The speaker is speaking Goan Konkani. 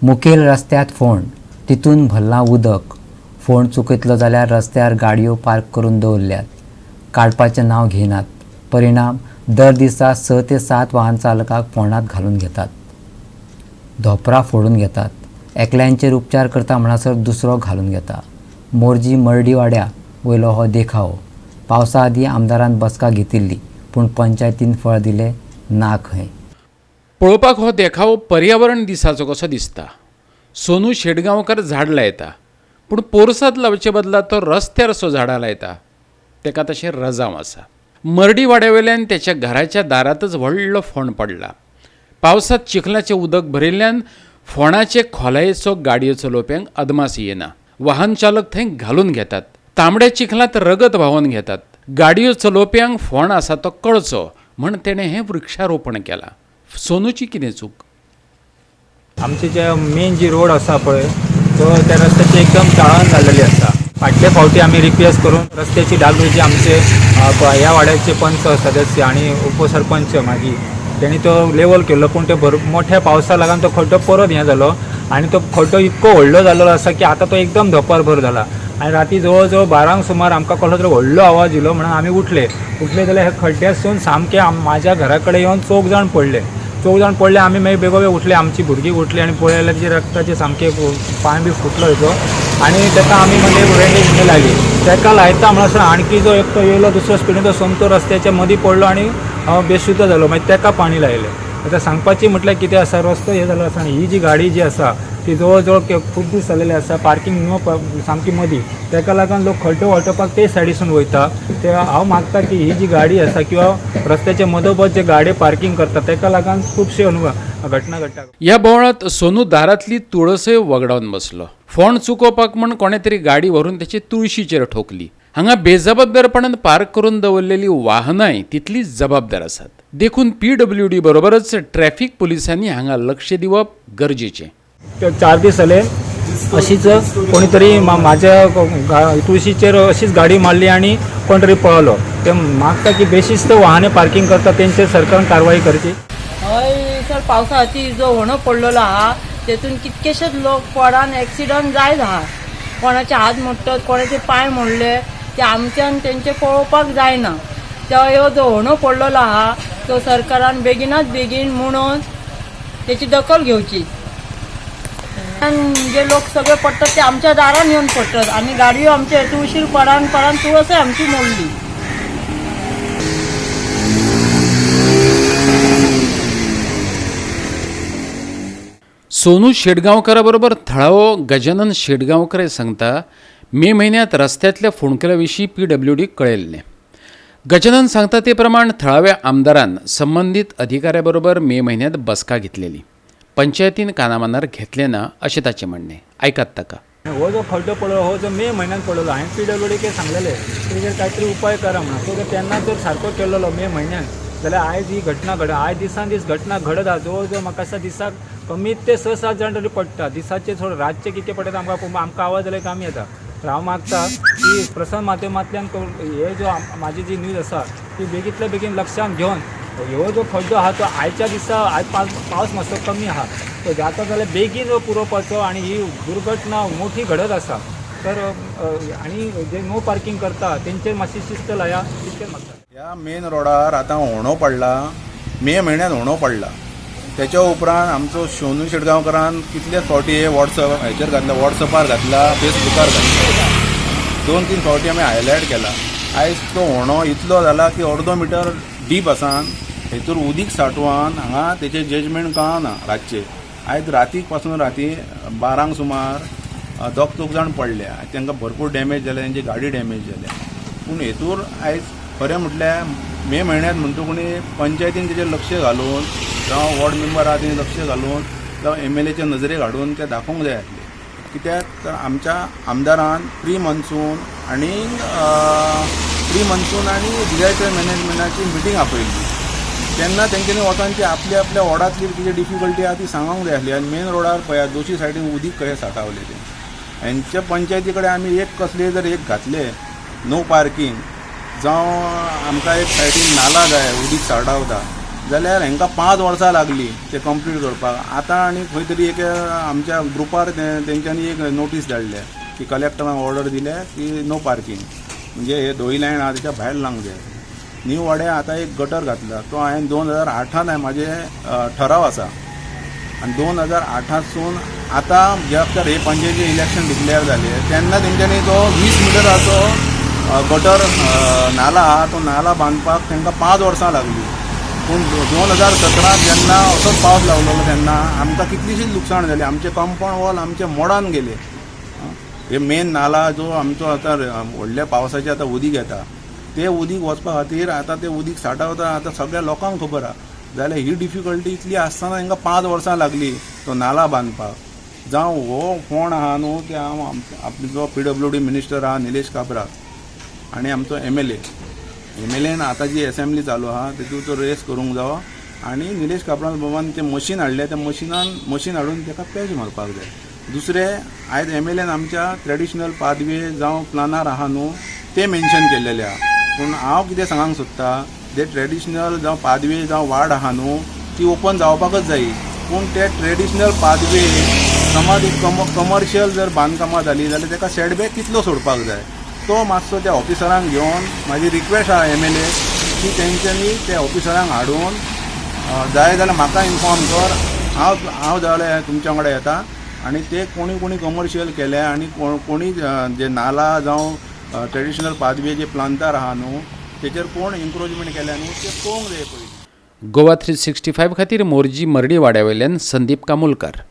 मुखेल रस्त्यांत फोंड, तितून भरलां उदक. फोंड चुकयतलो जाल्यार रस्त्यार गाडयो पार्क करून दवरल्यात. काडपाचें नांव घेनात. परिणाम दर दिसा 6 ते 7 वाहन चालकांक फोंडांत घालून घेतात, धोपरां फोडून घेतात. एकल्यांचेर उपचार करता म्हणसर दुसरो घालून घेता. मोरजी मर्डीवाड्या वयलो हो देखावो. पावसा आदीं आमदारान बसका घेतिल्ली, पूण पंचायतीन फळ दिलें ना खंय. पळोवपाक हो देखावो पर्यावरण दिसाचो कसो दिसता. सोनू शेटगांवकर झाड लायता, पूण पोरसांत लावचे बदला तो रस्त्यार असो झाडां लायता. तेका तशें रजांव आसा. मर्डीवाड्या वयल्यान त्याच्या घराच्या दारांतच व्हडलो फोंड पडला. पावसांत चिखलाचें उदक भरिल्ल्यान फोंडाचे खोलायेचो गाडयो चलोवप्यांक अदमास येना. वाहन चालक थंय घालून घेतात. तांबड्या चिखलांत रगत व्हांवोवन घेतात. गाडयो चलोवप्यांक फोंड आसा तो कळचो म्हण तेणें हें वृक्षारोपण केलां. सोनूची कितें चूक? आमचे जे मेन जी रोड आसा पळय तो त्या रस्त्याची एकदम चाळण जाल्लेली आसा. फाटले फावटी आमी रिक्वेस्ट करून रस्त्याची डागडुजी आमचे ह्या वाड्याचे पंच सदस्य आनी उपसरपंच मागीर तेणी तो लेवल केल्लो, पूण ते मोठ्या पावसा लागून तो खड्डो परत हें जालो आनी तो खड्डो इतको व्हडलो जाल्लो आसा की आतां तो एकदम धोंपरभर जाला. आनी राती जवळ जवळ 12 सुमार आमकां कसलो तरी व्हडलो आवाज येयलो म्हणून आमी उठले. उठले जाल्यार ह्या खड्ड्यासून सामके म्हाज्या घरा कडेन येवन चौग जाण पडले. चौग जाण पडले, आमी मागीर बेगोबेग उठले, आमची भुरगीं उठली आनी पळयलें जाल्यार तेजे रक्ताचे सामके पांय बी फुटलो हेजो आनी तेका आमी मागीर बँडेज बी लायली. तेका लायता म्हणसर आणकी जो एकटो येयलो दुसरो स्पिडीन, तो सोमतो रस्त्याच्या मदीं पडलो आनी बेशुद्ध जालो. मागीर तेका पाणी लायलें. आतां सांगपाची म्हटल्यार कितें आसा, रस्तो हे जालो आसा आनी ही जी गाडी जी आसा ती जवळ जवळ खूब दीस जालेले आसा पार्कींग नो सामकी मदीं, तेका लागून लोक खड्डो वाटोवपाक ते सायडीसून वयता. ते हांव मागता की ही जी गाडी आसा किंवा रस्त्याच्या मदोमद जे गाडी पार्कींग करता तेका लागून खुबशे अनुभव घटना घडटा. ह्या बोवाळांत सोनू दारांतली तुळसय वगडावन बसलो. फोंड चुकोवपाक म्हण कोणें तरी गाडी व्हरून तेची तुळशीचेर ठोकली. हांगा बेजबाबदारपणान पार्क करून दवरलेली वाहनांय तितलीच जबाबदार आसात. देखून PWD बरोबरच ट्रॅफिक पुलिसांनी हांगा लक्ष दिवप गरजेचें. 4 दीस जाले अशीच कोणीतरी म्हाज्या तुळशीचेर अशीच गाडी मारली आनी कोण तरी पळलो. ते मागता की बेशिस्त वाहने पार्किंग करता तेंचेर सरकारान कारवाई करची. हय सर, पावसाची जो होणो पडलेलो आहा तेतून कितकेशेच लोक पडान एक्सिडंट जायत आहा. कोणाचे हात मोडटात, कोणाचे पांय मोडले, ते आमच्यान तेंचे पळोवपाक जायना. तेव्हा ह्यो जो होणो पडलेलो आहा तो सरकारान बेगिनात बेगीन म्हणून तेची दखल घेवची. जे लोक सगळे पडटात ते आमच्या दारान येवन पडटात आनी गाडयो आमच्या तुळशीर पडान पडान तुळसय आमची मोडली. सोनू शेटगांवकरा बरोबर थळावो गजानन शेटगांवकर सांगता, मे म्हयन्यांत रस्त्यांतल्या फोंडकुलां विशीं PWD कळयल्लें. गजानन सांगता ते प्रमाण थळाव्या आमदारान संबंदीत अधिकाऱ्या बरोबर मे म्हयन्यांत बसका घेतलेली. पंचायतीन कानामनार घेतलें ना अशें ताचें म्हणणें. आयकात ताका. हो जो खड्डो पडलो हो जो मे म्हयन्यांत पडलो, हांवें PWD के सांगलेलें तेजेर कांय तरी उपाय करा म्हणून. तो तेन्ना जर सारको केल्लो मे म्हयन्यांत जाल्यार आयज ही घटना घड आयज दिसान दीस घटना घडत आहा. जवळ जवळ म्हाका दिसता दिसाक कमीत ते 6-7 जाण तरी पडटा. दिसाचे थोडे रातचे कितें पडटा आमकां आमकां आवाज जाल्यार आमी येता. तर हांव मागता की प्रसार माध्यमांतल्यान हे जो म्हाजी जी न्यूज आसा ती बेगींतल्या बेगीन लक्षांत घेवन ह्यो जो खड्डो आहा तो आयच्या दिसा आयज पावस मातसो कमी आहा तो जाता जाल्यार बेगीन पुरोवपाचो आनी ही दुर्घटना मोठी घडत आसा. तर आनी जे नो पार्किंग करता तेंचेर मातशी शिस्त लाया, तितकें मागता. ह्या मेन रोडार आतां होणो पडला, मे म्हयन्यांत होणो पडला. तेच्या उपरांत आमचो सोनू शेटगांवकरान कितले फावटी हे वॉट्सअप हेचेर घातला, वॉट्सअपार घातला, फेसबुकार घातला, 2-3 फावटी आमी हायलायट केला. आयज तो होणो इतलो जाला की अर्दो मिटर डीप आसान हेतूर उदीक साठवान हांगा तेचें जजमेंट कळना. रातचें आयज रातीक पासून राती 12 सुमार दोग चौग जाण पडले, तांकां भरपूर डॅमेज जाल्या, तेंची गाडी डॅमेज जाल्या. पूण हेतूर आयज खरें म्हटल्यार मे म्हयन्यांत म्हणटा कोणी पंचायतीन तेजेर लक्ष घालून जावं वॉर्ड मेंबर आहा तेणी लक्ष घालून जावं MLAच्या नजरेक हाडून ते दाखोवंक जाय आसलें. कित्याक तर आमच्या आमदारान प्री मॉन्सून आनी डिजास्टर मॅनेजमेंटाची मिटींग आपयल्ली. तेन्ना तेंच्यांनी वचोन ती आपल्या आपल्या वॉर्डांतली कितें डिफिकल्टी आहा ती सांगूंक जाय आसली. आनी मेन रोडार पळयात दोशी सायडीन उदीक कशें साठावलें तें. हेंच्या पंचायती कडेन आमी एक कसले जर एक घातले नो पार्किंग जावं आमकां एक सायडीन नाला जाय उदीक साठावता जाल्यार हांकां 5 वर्सां लागली ते कंप्लीट करपाक. आतां आनी खंय तरी एक आमच्या ग्रुपार तेंच्यांनी एक नोटीस धाडल्या की कलेक्टरान ऑर्डर दिल्या की नो पार्किंग, म्हणजे हे धोई लायन आहा तेच्या भायर लावंक जाय. न्यू वाड्या आतां एक गटर घातला तो हांवें 2008 म्हाजे ठराव आसा आनी 2008सून आतां ज्या हे पंचायतीचे इलेक्शन डिक्लेअर जाले तेन्ना तेंच्यांनी तो 20 मिटराचो गटर नाला आहा तो नाला बांदपाक तांकां 5 वर्सां लागली. पूण 2017 जेन्ना असोच पावस लागलेलो तेन्ना आमकां कितलीशीच लुकसाण जाली. आमचें कंपाउंड वॉल आमचें मोडान गेले. हे मेन नाला जो आमचो आतां व्हडल्या पावसाचें आतां उदीक येता ते उदीक वचपा खातीर आतां तें उदीक साठावता आतां सगळ्या लोकांक खबर आहा. जाल्यार ही डिफिकल्टी इतली आसतना तांकां 5 वर्सां लागली तो नाला बांदपाक. जावं हो फोंड आहा न्हू ते हांव आपलो जो PWD minister आहा निलेश काब्राल आनी आमचो MLA एन आतां जी एसेंब्ली चालू आहा तितून तो रेस करूंक जावो आनी निलेश काब्राल बाबान तें मशीन हाडलें, त्या मशीन हाडून ताका पॅच मारपाक जाय. दुसरें आयज MLAन आमच्या ट्रेडिशनल पादवे जावं प्लानार आहा न्हू ते मेन्शन केल्लेले आहा. पूण हांव कितें सांगूंक सोदता, जे ट्रेडिशनल जावं पादवे जावं वाड आहा न्हू ती ओपन जावपाकच जायी. पूण ते ट्रेडिशनल पादवे समज एक कमर्शियल जर बांदकामां जालीं जाल्यार ताका सेटबॅक कितलो सोडपाक जाय तो मातसो त्या ऑफिसरांक घेवन म्हाजी रिक्वेस्ट आहा MLA की तेंच्यांनी त्या ऑफिसरांक हाडून जाय जाल्यार म्हाका इन्फॉर्म कर, हांव जाल्यार तुमच्या वांगडा येता. आनी ते कोणी कोणी कमर्शियल केले आनी कोणी जे नाला जावं ट्रेडिशनल पादवे जे प्लांतार आहा न्हू तेचेर कोण एन्क्रोचमेंट केल्या न्हू ते पळोवंक जाय पयलीं. गोवा 365 खातीर मोरजी मर्डी वाड्यावयल्यान संदीप कामुलकार.